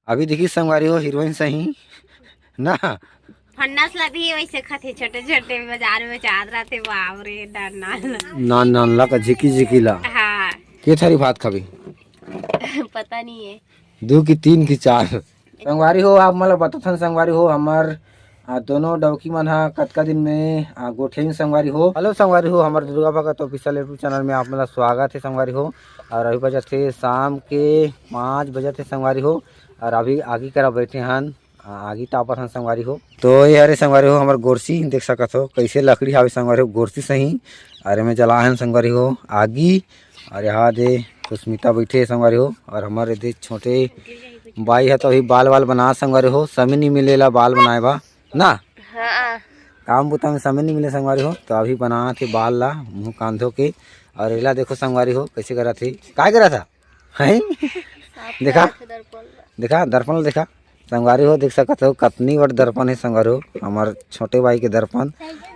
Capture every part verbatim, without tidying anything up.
अभी देखी संगवारी हो, हीरोइन सही ना। फन्नस ला भी वैसे खाथे, छोटे छोटे बाजार में चाहत रहते, बाप रे, डर ना। नान नान ला का झिकी झिकी ला। हाँ। के थारी भात खाबी? पता नहीं है। दू की तीन की चार। संगवारी हो, आप मन ला बतात हन संगवारी हो, हमर, आ, दोनों डौकी मन ह कतका दिन में, आ, गोठियाइन संगवारी हो। Hello संगवारी हो, हमर Durga Bhagat official YouTube channel में आप मन ला स्वागत है संगवारी हो। और अभी बजत हे शाम के पाँच बजत हे संगवारी हो, और अभी आगी करा बैठे हन, आ, आगी तापत हन संगवारी हो। तो ये हरे संगवारी हो, हमर गोरसी देख सकत हो, कैसे लकड़ी हावे संगवारी हो, गोरसी सही। अरे में जला हन संगवारी हो आगी, और यहाँ दे सुस्मिता बैठे हे संगवारी हो, और हमर दे छोटे बाई ह तो अभी बाल वाल बना संगवारी हो, समय नहीं मिलेला बाल बनाए बा ना। हाँ। काम बुता में समय नहीं मिले संगवारी हो, तो अभी बनात हे बाल ला मुंह कांधो के। और एला देखो संगवारी हो कैसे करत हे, काय करत हा? हैं? देखा? देखा, दर्पण ला देखा। संगवारी हो, देख सकत हो, कतनी बड़ दर्पण हे संगवारी हो, हमर छोटे बाई के दर्पण।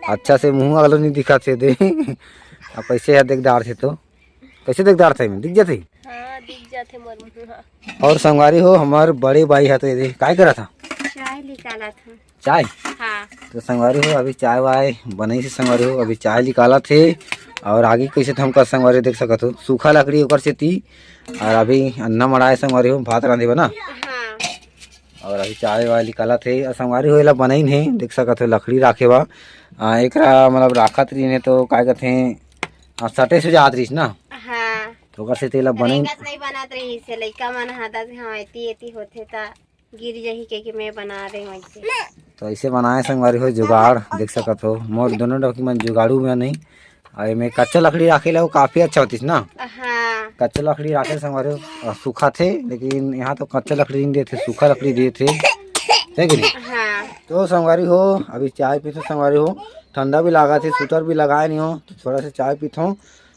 अच्छा से मुंह अगलो नहीं दिखत हे दे। अब कैसे है, देख डार थे तो। कैसे देख डार थे, दिख जाथे? हाँ, दिख जाथे मोर मुंह। और संगवारी हो, हमर बड़े बाई ह तो ये दे, काय करत हा? चाय निकालत हूँ। चाय? हाँ। तो संगवारी हो, अभी चाय वाय बनई से संगवारी हो, अभी चाय निकालत हे। और आगी कैसे थमका संगवारी हो, देख सकत हो, सूखा लकड़ी ओकर सेती। और अभी अन्ना मड़ाए संगवारी हो, भात रांधे बर ना। हाँ। और अभी चाय वाय निकालत हे। और संगवारी हो, एला बनईन हे, देख सकत हो, लकड़ी राखे बा। आ, एकरा मतलब राखत रहिन हे तो काय कथे, आ, सटे से जात रहिस ना। हाँ। तो ओकर सेती एला बनईन। रेंगत नहीं बनत रहिस हे, लइका मन हाथत, हाँ, एती एती होथे त गिर जही के, कि मैं बना दे वैसे। तो ऐसे बनाए संगवारी हो जुगाड़, देख सकत हो, मोर दोनों डौकी मन जुगाड़ू में नहीं। और एमे कच्चा लकड़ी राखे ला वो काफी अच्छा होतिस ना। हाँ। कच्चा लकड़ी राखे संगवारी हो, और सूखा थे, लेकिन यहाँ तो कच्चा लकड़ी नहीं देते, सूखा लकड़ी देते, है कि नहीं? हाँ। तो संगवारी हो, अभी चाय पीथो संगवारी हो, ठंडा भी लागा थे, स्वेटर भी लगाए नहीं हो, तो थोड़ा सा चाय पीथो,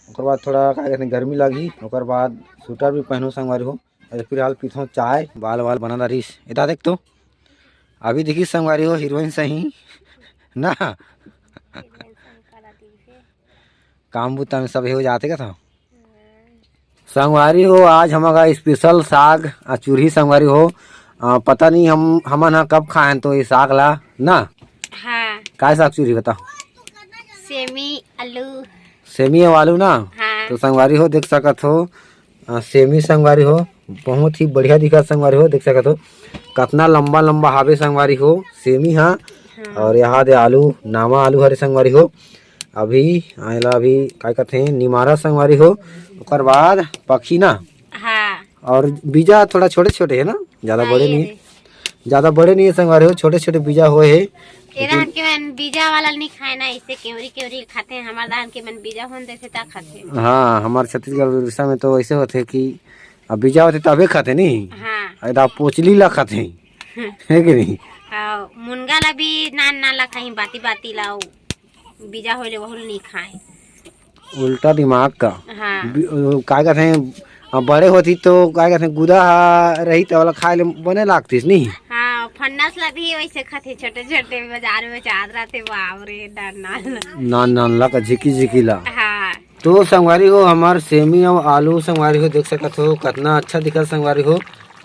ओकर बाद थोड़ा का कहते हैं, गर्मी लगी, ओकर बाद स्वेटर भी पहनो संगवारी हो। अरे फिलहाल पीथो चाय, बाल वाल बना रहिस। एदा देख तो, अभी देखी संगवारी हो, हीरोइन सही ना। काम बुता में सब हो जाते का था। संगवारी हो, आज हमर का special साग आ चूरही संगवारी हो। आ, पता नहीं हम, हमन ह कब खाएन तो ये साग ला ना। हाँ। काय साग चूरही बता? सेमी आलू। सेमी अउ आलू ना? हाँ। तो संगवारी हो, देख सकत हो, आ, सेमी संगवारी हो, बहुत ही बढ़िया दिखत संगवारी हो, देख सकत हो, कतना लंबा लंबा हावे संगवारी हो सेमी हा। हाँ। और यहाँ दे आलू, नावा आलू हरे संगवारी हो, अभी आएला अभी काय कथे निमारा संगवारी हो, ओकर बाद पखी ना। हाँ। और बीजा थोड़ा छोटे छोटे है ना, ज्यादा हाँ, बड़े ये नहीं है। दे। ज्यादा बड़े नहीं है संगवारी हो, छोटे छोटे बीजा होए हे। ये धान के मन बीजा वाला नहीं खाए ना, इससे केवरी केवरी खाते हैं। हमार धान के मन बीजा होन देते ता खाते हैं। हाँ, हमार छत्तीसगढ़ उड़ीसा में तो ऐसे होते कि अब बीजा होते तबे खाते नहीं। हाँ। अरे आप पोचली ला खाते हैं, है कि नहीं? हाँ, मुनगा ला भी नान नान ला खाई, बाती बाती लाओ। बीजा होले वहू ल नहीं खाए। उल्टा दिमाग का। हाँ। बी-, ओ, काय कहते हैं, आ, बड़े होती तो काय कहते हैं, गुदा हा रही तो वाला खाए ले बने लागतीस नहीं। हाँ, फन्नस ला भी वैसे खाते, छोटे छोटे बाजार में चाहत रहते, बाप रे, डर ना। नान नान ला का झिकी झिकी ला। हाँ। तो संगवारी हो, हमार सेमी अउ आलू संगवारी हो, देख सकत हो, कतना अच्छा दिखत संगवारी हो।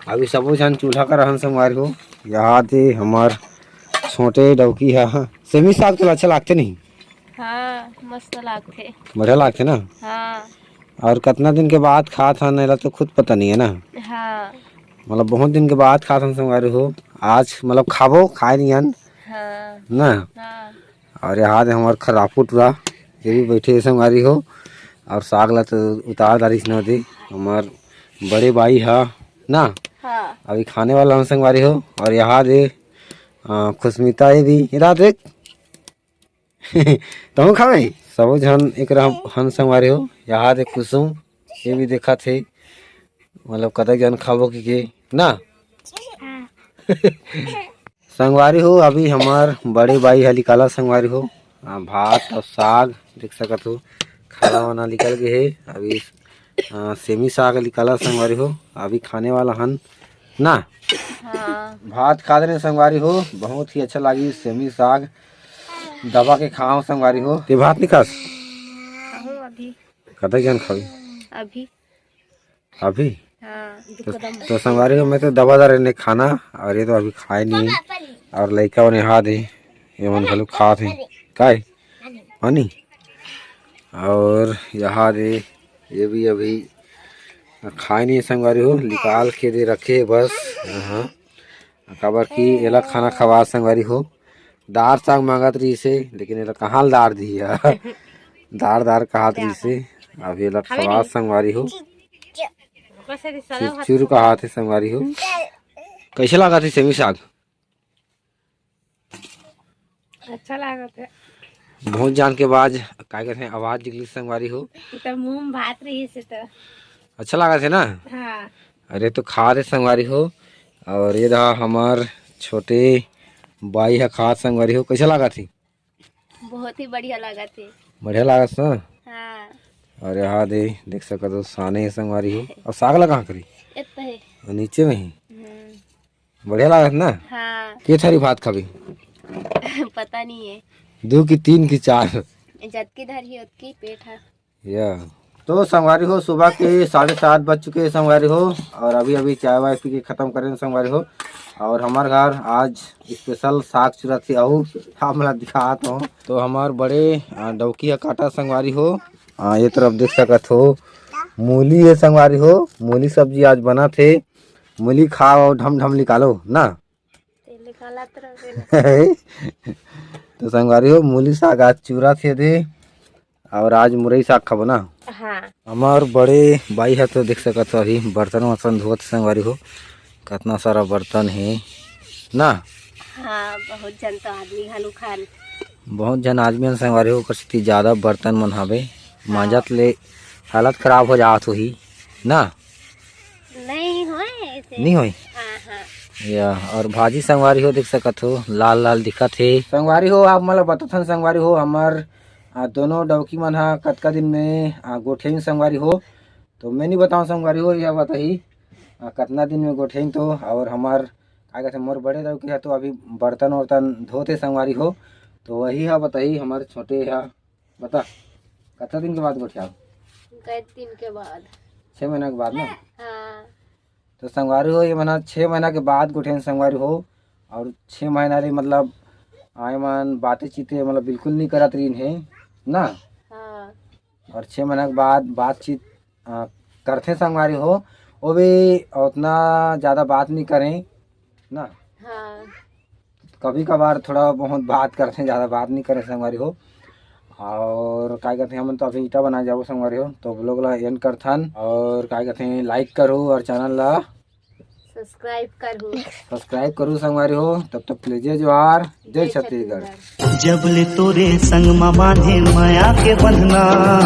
अभी सबो झन चूल्हा का रहन संगवारी हो। यहाँ दे हमार छोटे डौकी हा। सेमी साग तो अच्छा लागते नहीं? हाँ, मस्त लागथे। बढ़िया लागथे ना? हाँ। और कितना दिन के बाद खात हन, एला तो खुद पता नहीं है ना। हाँ। मतलब बहुत दिन के बाद खात हन संगवारी हो, आज मतलब खाबो, खाए नहीं हन। हाँ। ना? हाँ। और यहाँ दे हमार खराफू टूरा, ये भी बैठे हे संगवारी हो। और साग ला तो उतार डारिस न दे हमार बड़े बाई हा ना। हाँ। अभी खाने वाला हन संगवारी हो। और यहाँ दे, आ, खुशमिता ये भी, इधर देख। तहूँ खावे? सबो झन एक रह-, हन संगवारी हो। यहाँ दे कुसुम, ये भी देखत हे, मतलब कतक झन खाबो कि के ना। हाँ। संगवारी हो, अभी हमार बड़े बाई ह निकाला संगवारी हो, आ, भात और साग देख सकत हो, खाना वाना निकल गए हे। अभी, आ, सेमी साग निकाला संगवारी हो, अभी खाने वाला हन ना। हाँ। भात खा रहे संगवारी हो, बहुत ही अच्छा लागी सेमी साग, दबा के खाओ संगवारी हो। ते भात नहीं खास? खाहूँ अभी। कतक झन खावी? अभी। अभी? हाँ। तो, तो संगवारी हो, मैं तो दबा दे रहेन खाना, और ये तो अभी खाए नहीं है। और लइका मन यहाँ दे, ये मन घलो खात हे। काय? पानी। और यहाँ दे, ये भी अभी खाए नहीं है संगवारी हो, निकाल के दे रखे हे बस। हाँ, काबर कि एला खाना खवा संगवारी हो, दार साग मांगत रहिस हे, लेकिन एला कहाँ ल दार दिही यार? दार दार कहत रहिस हे। अब एला खवा संगवारी हो, चुरचुर कहत हे संगवारी हो। कैसे लागत हे सेमी साग? अच्छा लागत हे। बहुत जान के बाद, काय कहते हैं, आवाज निकली संगवारी हो। ये तो मुंह में भात रहिस हे तो। अच्छा लागत हे ना? हाँ। अरे तो खा दे संगवारी हो। और ये रहा हमार छोटे बाई ह खात संगवारी हो। कैसे लागत हे? बहुत ही बढ़िया लागत हे। बढ़िया लागत हे ना? हाँ। और यहाँ दे देख सकत हो, साने हे संगवारी हो। अब साग ला कहाँ करी? एत हे। और नीचे में ही? हम्म। बढ़िया लागत ना? हाँ। के थारी भात खाबे? पता नहीं है। दू की तीन की चार? जतकी धर ही ओतकी पेट है। या। तो संगवारी हो, सुबह के साढ़े सात बज चुके हैं संगवारी हो, और अभी अभी चाय वाय पी के खत्म करेन संगवारी हो। और हमार घर आज स्पेशल साग चुरत हे, अउ हमला दिखात हो। तो हमार बड़े, आ, डौकी ह काटा संगवारी हो। आ, ये तरफ देख सकत हो, मूली हे संगवारी हो, मूली सब्जी आज बनत हे। मूली खाओ, ढम ढम निकालो ना। तेल निकालत रहो। तो संगवारी हो, मूली साग आज चुरत हे दे, और आज मुरई साग खाबो ना। हाँ। हमार बड़े बाई ह तो देख सकत हो, अभी बर्तन वर्तन धोत संगवारी हो, कितना सारा बर्तन हे ना। हाँ, बहुत जन तो आदमी घलो खान। बहुत जन आदमी मन संगवारी हो, ओकर सेती ज्यादा बर्तन मन हावे, हाँ। मांजत ले हालत खराब हो जात होही ना। नहीं होय ऐसे। नहीं होय? हाँ, हाँ। या, और भाजी संगवारी हो देख सकत हो, लाल लाल दिखत हे। संगवारी हो, आप मन ल बतात हन संगवारी हो, हमर, आ, दोनों डौकी मन ह कतका दिन में, आ, गोठियाइन संगवारी हो। तो मैं नहीं बताऊँ संगवारी हो, यह बताही, आ, कतना दिन में गोठियाइन तो, और हमर, का कहते, मोर बड़े डौकी ह तो अभी बर्तन वर्तन धोत हे संगवारी हो। तो वही ह बताही, हमर छोटे ह बता, कतका दिन के बाद गोठियाओ? कई दिन के बाद। छह महीना के बाद ना? हाँ। तो संगवारी हो, ये मन ह छह महीना के बाद गोठियाइन संगवारी हो, और छह महीना ले मतलब आए मन बातें चीते मतलब बिल्कुल नहीं करत रहिन हे ना। हाँ। और छह महीना के बाद बातचीत, आ, करथे संगवारी हो, वो भी उतना ज़्यादा बात नहीं करें ना। हाँ। कभी कभार थोड़ा बहुत बात करथे, ज़्यादा बात नहीं करें संगवारी हो। और का कहते हैं, हमन तो अभी ईटा बनाए जाबो संगवारी हो, तो vlog ला end करथन। और का कहते हैं, like करो और channel ला subscribe करो। Subscribe करो संगवारी हो। तब तक के लिए जय जोहार, जय जय छत्तीसगढ़। छत्तीसगढ़। जब ले तोरे संग मा बांधे मया के बंधना।